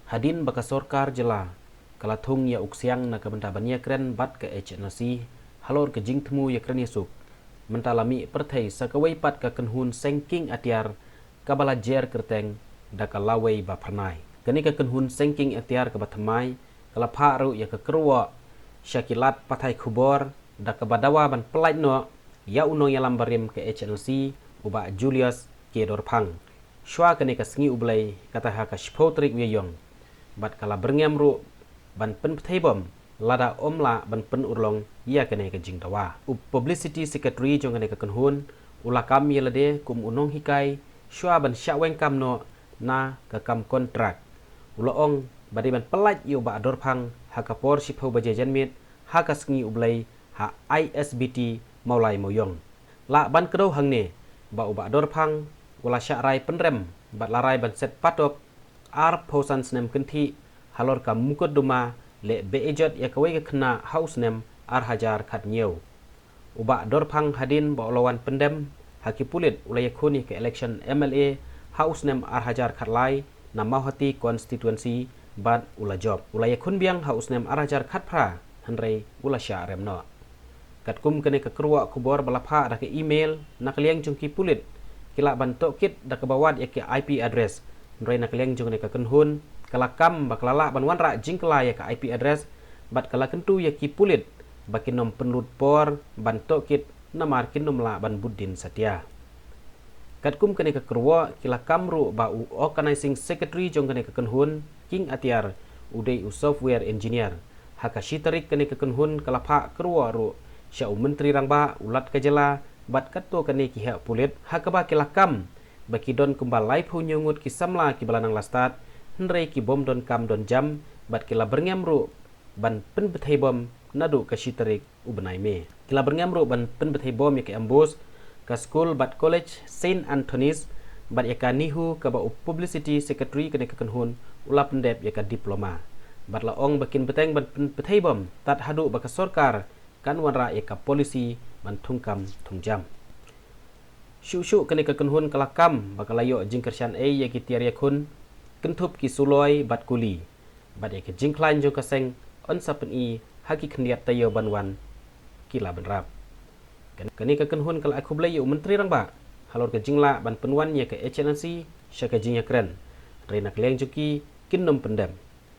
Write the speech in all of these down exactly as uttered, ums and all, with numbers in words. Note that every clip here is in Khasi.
Hadien ba ka sorkar jylla ka la thung ïa u ksiang na ka bynta ban ïakren bad ka H N L C halor ka jingthmu ïakren ïasuk, mynta la mih pyrthei sa kawei pat ka kynhun seng kieng atiar kaba la jer kyrteng da ka Lawei Ba Phyrnai. Kane ka kynhun seng kieng atiar kaba thymmai ka la phah ruh ïa ka kyrwoh sha ki lad pathai khubor da kaba dawa ban pyllait noh ïa u nongïalam barim ka H N L C, u Bah Julius K Dorphang, shuwa kane ka sngi U Blei, kata ha ka shiphew tarik u Ïaïong. Bad ka la byrngem ruh ban pynpthei bom lada ym lah ban pynurlong ïa kane ka jingdawa. U Publicity Secretary jong kane ka kynhun u la kam ïa lade kum u nonghikai shuwa ban shah weng kam noh na ka kam kontrak. U la ong ba dei ban pyllait ïa u Bah Dorphang ha ka por shiphew baje janmiet ha ka sngi U Blei ha I S B T Mawlai Mawiong. Lah ban kdew hangne ba u Bah Dorphang u la shah rai pynrem bad la rai ban set patok arphew san snem kynthih halor ka mukotduma leh beh-ijot ïa kawei ka khynnah ha u snem ar hajar khathynñiew. U Bah Dorphang hadien ba u la wan pyndem ha ki pulit u la ïakhun ïa ka election M L A ha u snem ar hajar khatlai na Mawhati constituency bad u la jop. U la ïakhun biang ha u snem ar hajar khatphra hynrei u la shah rem noh. Katkum kane ka kyrwoh khubor ba la phah da ka email, na ka liang jong ki pulit ki lah ban tohkit da kaba wad ïa ka I P address. Hynrei na ka liang jong kane ka kynhun ka la kam ba ka la lah ban wanrah jingkylla ïa ka I P address bad ka la kyntu ïa ki pulit ba kin ym pynlut por ban tohkit namar kin ym lah ban bud dien satia. Katkum kane ka kyrwoh ki la kam ruh ba u Organising Secretary jong kane ka kynhun kieng atiar u dei u software engineer. Ha ka shi tarik kane ka kynhun ka la phah kyrwoh ruh sha u Myntri Rangbah, u Lat ka jylla bad katto katne ki heh pulit ha kaba ki la kam ba ki don kumba laiphew hynñiew ngut ki samla kiba la nang la stad, hynrei ki bym don kam don jam bad ki la byrngem ruh ban pynpthei bom naduh ka shi tarik u bnai May. Ki la byrngem ruh ban pynpthei bom ïa ka ambush ka skul bad college Saint Anthony's bad ïa ka NEHU kaba u Publicity Secretary kane ka kynhun u la pyndep ïa ka diploma. Bad la ong ba kin bteng ban pynpthei bom tad haduh ba ka sorkar kan wanrah ïa ka policy ban thungkam thungjam. Shuh shuh kane ka kynhun ka la kam ba ka la ïoh jingkyrshan ei ïa ki tiar ïakhun, kynthup ki suloi bad kuli. Bad ïa ka jingkhlaiñ jong ka seng yn sa pyni ha ki khyndiat taïew ban wan ki la bynrap. Kan-, kane ka kynhun ka la ai khublei ïa u Myntri Rangbah halor ka jinglah ban pynwan ïa ka H N L C sha ka jingïakren. Hynrei na ka liang jong ki kin ym pyndem.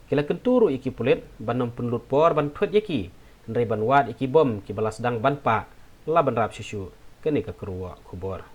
Ki la kyntu ruh ïa ki pulit ban ym pynlut por ban thwet ïa ki, hynrei ban wad ïa ki bom kiba la sdang ban pah, la bynrap shuh shuh kane ka kyrwoh khubor.